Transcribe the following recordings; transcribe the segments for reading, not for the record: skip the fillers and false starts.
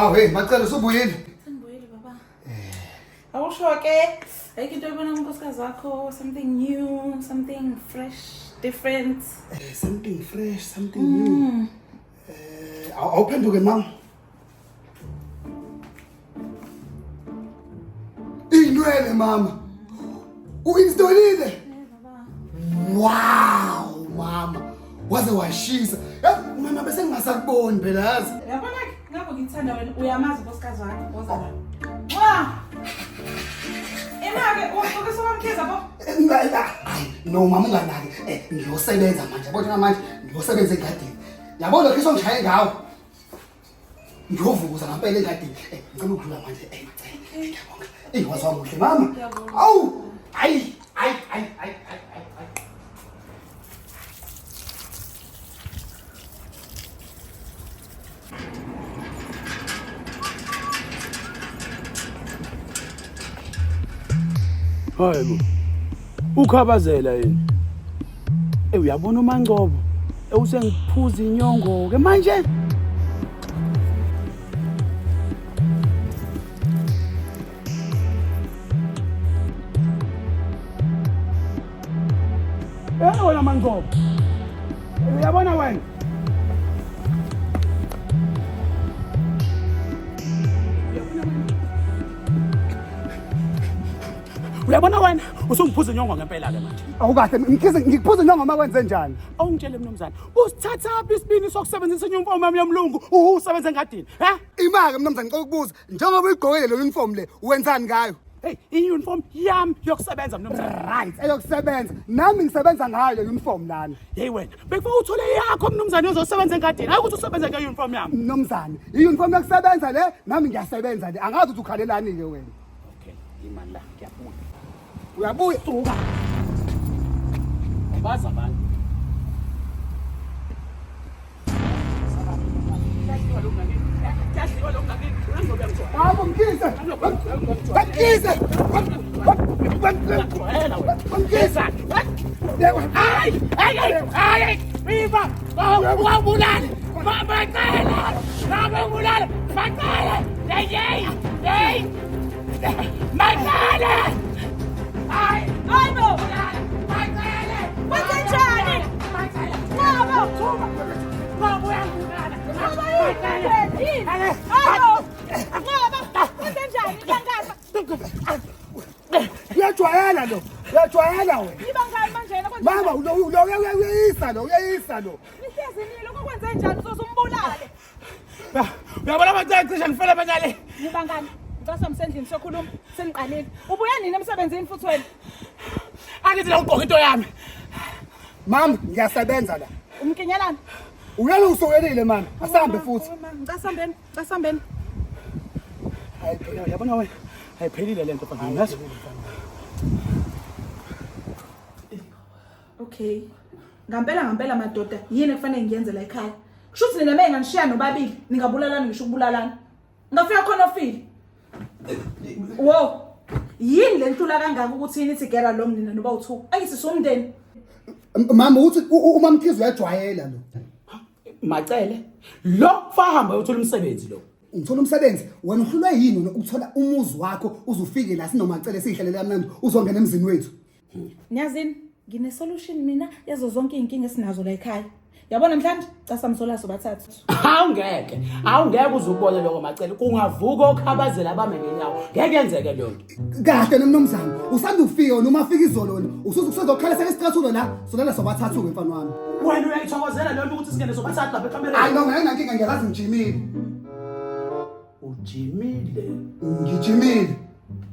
Hawu hey Macele usubuyile. Sengibuyile baba. Awusho ke ayikho into oyibona kunkosikazi wakho something new, something fresh, different. Something fresh, something new. Awuphenduke mama. Inwele mama. Uinstallile. Wow mama. Waze washisa. Yazi mama bese ngingasakuboni phela yazi. Uyabona ke ngakho ngithanda wena uyamazi unkosikazi wakho woza la. Wa! Ena ke usuke sokamkhiza bo. Hayi no mama unganaki. Ngiyosebenza manje. Yabona manje ngiyosebenza engadini. Yabo lokho isongishaye ngawo. Ngiyovukuza ngampela engadini. Ngicela ukudlula manje. Macele. Ngiyabonga. Waze wamuhle mama. Awu! Hayi, hayi, hayi, hayi, hayi. Hayi bo. Ukhabazela yini? Uyabona uMangcobo ewusengiphuza inyongo ke manje. Wena Mangcobo. Uyabona wena? Uyabona wena usungiphuza inyongo ngempela ke manje. Awukahle Mkhize ngikuphuza inyongo uma kwenze njani? Awungitshele mnumzane, usithathaphi isibini sokusebenzisa inyumfomu yami yomlungu usebenza engadini? He? Imake mnumzane ngicela ukubuza njengoba uyigqokile le uniform le wenzani ngayo? Hey, i-uniform yami yokusebenza mnumzane. Right, eyokusebenza. Nami ngisebenza ngayo le uniform lana. Hey wena, bekufanele uthole yakho mnumzane ozosebenza engadini. Hayi ukuthi usebenze nge-uniform yami. Mnumzane, i-uniform yokusebenza le nami ngiyasebenza le. Angazi ukuthi ukhalelani ke wena. Okay, imali la ngiyabuya. Uyabuya. Suka. Baza abantu. Hawu Mkhize. Mkhize. Mkhize. Hayi, hayi, hayi, viva! Wabulala! Bacela! Babulala! Bacela! Hey, hey, hey! Bacela! Hayi, Hayibo! bacela! Kwenzenjani? Bacela! Nqobo! Nqobo uyangibulala! Nqobo yini? Yini? Hayibo! Nqobo! Kwenzenjani? Nibangani? Uyajwayela lo. Uyajwayela wena. Nibangani manje yena kwenzenjani? Mama lo lo uyayisa lo, uyayisa lo. Nihlezi nilo kokwenzenjani uzoze umbulale. Uyabona bacela cishe ngifele banyale. Nibangani? Ngicela samsendlini sokhuluma seniqalile. Ubuya nini emsebenzini futhi wena? Angithi la ugqoka into yami. Mama ngiyasebenza la. Umkinyelana? Uyalo usokelile mama. Asambe futhi. Ngicela sambeni, ngicela sambeni. Hayi uyabona wena. Ayiphelile lento mfana. Yazi. Okay. Ngampela ngampela madoda yini ekufanele ngiyenze la ekhaya? Kusho ukuthi nina menganishiya nobabili ningabulalana ngisho ukubulalana. Ngafika khona ofile. Wo. Yini le nhlula kangaka ukuthi yini ithi get along nina noba u2? Angithi somndeni. Mama uthi uma Mkhize uyajwayela lo. Macele lo fahamba uyothola umsebenzi lo. Ngithola umsebenzi wena uhlulwe yini wena ukuthola umuzi wakho uzufike la sinoMacele sihlalele kamnandi uzongena emzini wethu. Niyazini ngine solution mina yazo zonke izinkinga esinazo la ekhaya. Yabona namhlanje casa msola sobathathu. Awungeke, awungeke uze ukubone lokho Macele. Kungavuka okhabazela abame ngenyawo. Ngeke yenzeke leyo nto. Kahle nomnumzane usanda ufika wena uma ufika izolo wena usuze kusezokhala sesicathulo la solala sobathathu ke mfana wami. Wena uyayithokozela leyo nto ukuthi singene sobathathu lapha ekamereni. Hayi no ngeke nankinga ngiyazi ngijimile. Ujimile. Ngijimile.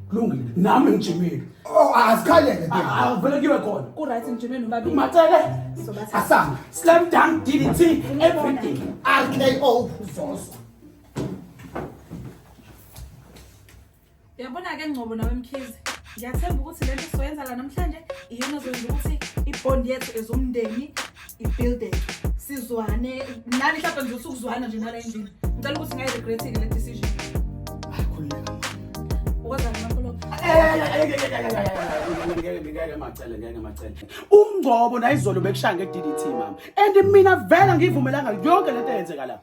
Kulungile. Nami ngijimile. Oh azikhalele phela. Awuvele kuyiwe khona. Ku right ngijime nobabili. Macele Sobathathu. Asambe. slam dunk DDT everything. RKO Zozo. Uyabona ke Ngcobo nawe Mkhize. Ngiyathemba ukuthi lento esizoyenza la namhlanje iyona ezoyenza ukuthi ibond yethu ezomndeni ibuild sizwane nani mhlawumbe nje usukuzwana nje nala endlini. Ngicela ukuthi ngayi regret ke le decision. Hayi khululeka mama. Ukwenzani makhulu? Ngeke Macele, ngeke Macele. Ungcobo nayizolo bekushaya nge-DDT mama. And mina vele ngiyivumelanga yonke lento eyenzeka la.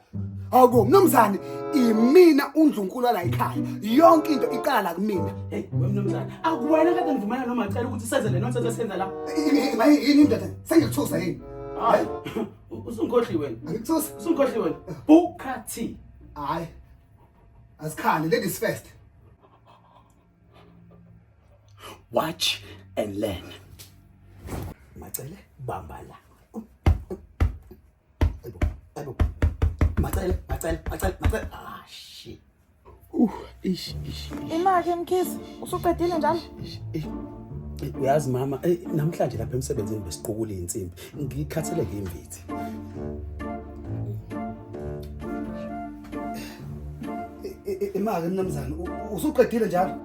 Awuko mnumzane, imina undlunkulu la ekhaya. Yonke into iqala la kumina. Hey, wemnumzane, akuwena kade ngivumelana nomacele ukuthi senze le nonsense esenza la. Yini ndoda? Sengikuthusa yini? Hayi. Usungikhohliwe wena. Angikuthusa. Usungikhohliwe wena. Booker T. Hayi. Asikhale, ladies first. Watch and learn. Macele bamba la. Ayibo, ayibo. Macele, Macele, Macele, Macele. Ah shit. Ish ish. Imake Mkhize, usuqedile njalo? Ish. Uyazi mama, namhlanje lapha emsebenzini besiqukula insimbi. Ngikhathele ngimvithi. Imake mnumzane, usuqedile njalo?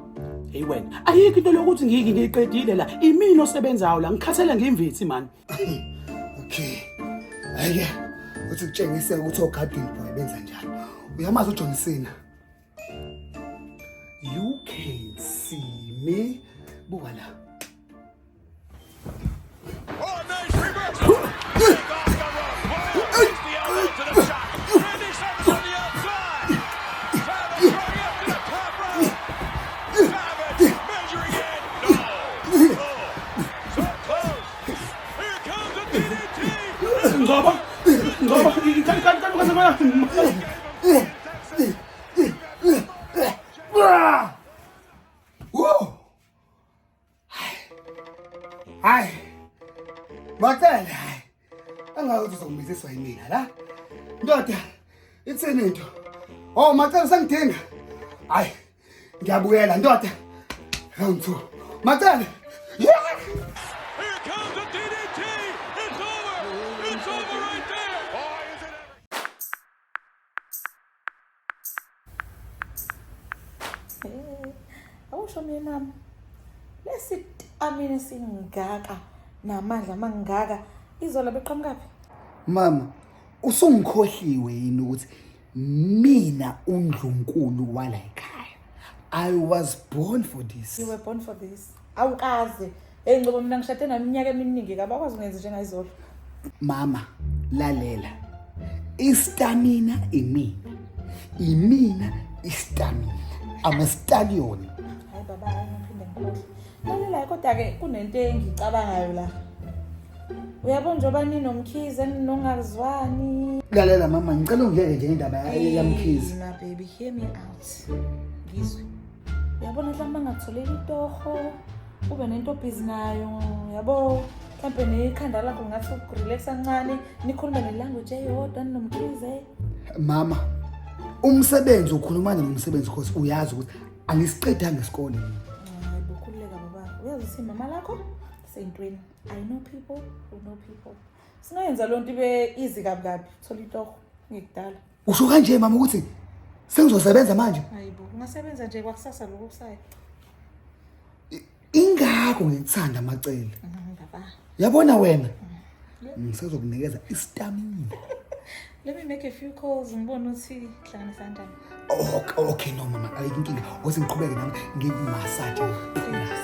Hey wena, ayikho into lokuthi ngiki ngiyiqedile la. Imina osebenzayo la, ngikhathele ngimvithi man. Okay. Hayi, uthi kutshengise ukuthi ogarden boy benza njani. Uyamazi uJohn Cena? You can see me. Buka la. Oh, nice reversal. Take off the rope. Whoa, it's the elbow to the shot. Randy Savage on the outside. Savage throwing up to the top rope. Savage measuring in. No. Oh, so close. Here comes the DDT. Ngcobo. Ngcobo, kanti kanti kanti Whoa! Hayi. Macele hayi. Angazi uzongimiziswa yimina la. Ndoda, ithini into? Oh, Macele usangidinga. Hayi. Ngiyabuyela ndoda. Round 2. Macele. Yeah! Here comes the DDT. It's over. It's over right there. Boy, is it ever. Awusho mina nami. Lesitamina singaka namandla mangaka izola beqhamukaphi? Mama, usungikhohliwe yini ukuthi mina undlunkulu wala ekhaya. I was born for this. You were born for this. Awukaze. Hey Ngcobo mina ngishade nami iminyaka eminingi kabi akwazi ungenza njengayizolo. Mama, lalela. Istamina imina. Imina istamina. I'm a stallion. Hayi baba hayi ngiphinde ngikhohle. Lalela kodwa ke kunento engicabangayo la. Uyabona njengoba ninomkhize nongazwani. Lalela mama, ngicela ungiyeke nje indaba yamkhize. My baby, hear me out. Ngizwe. Uyabona mhlawumbe angakutholela itoho, ube nento busy nayo, yabo. Mhlawumbe nekhanda lakho ngathi ukurelax kancane, nikhulume nelanguage eyodwa ninomkhize. Mama, umsebenzi ukhuluma nomsebenzi because uyazi ukuthi angisiqedanga isikole mina. Hayi bo, khululeka baba. Uyazi ukuthi mama lakho seyintweni. I know people who know people. Singayenza loo nto ibe easy kabi kabi. Thola itoho ngikudala. Usho kanje mama ukuthi sengizosebenza manje? Hayi bo, ungasebenza nje kwakusasa lokho kusayo. Ingakho ngikuthanda Macele. Baba. Yabona wena? Ngisazokunikeza istamina. Let me make a few calls ngibone ukuthi hlanganisa kanjani. Okay, okay no mama, ayikho inkinga. Oze ngiqhubeke nami ngikumassage. Thank you.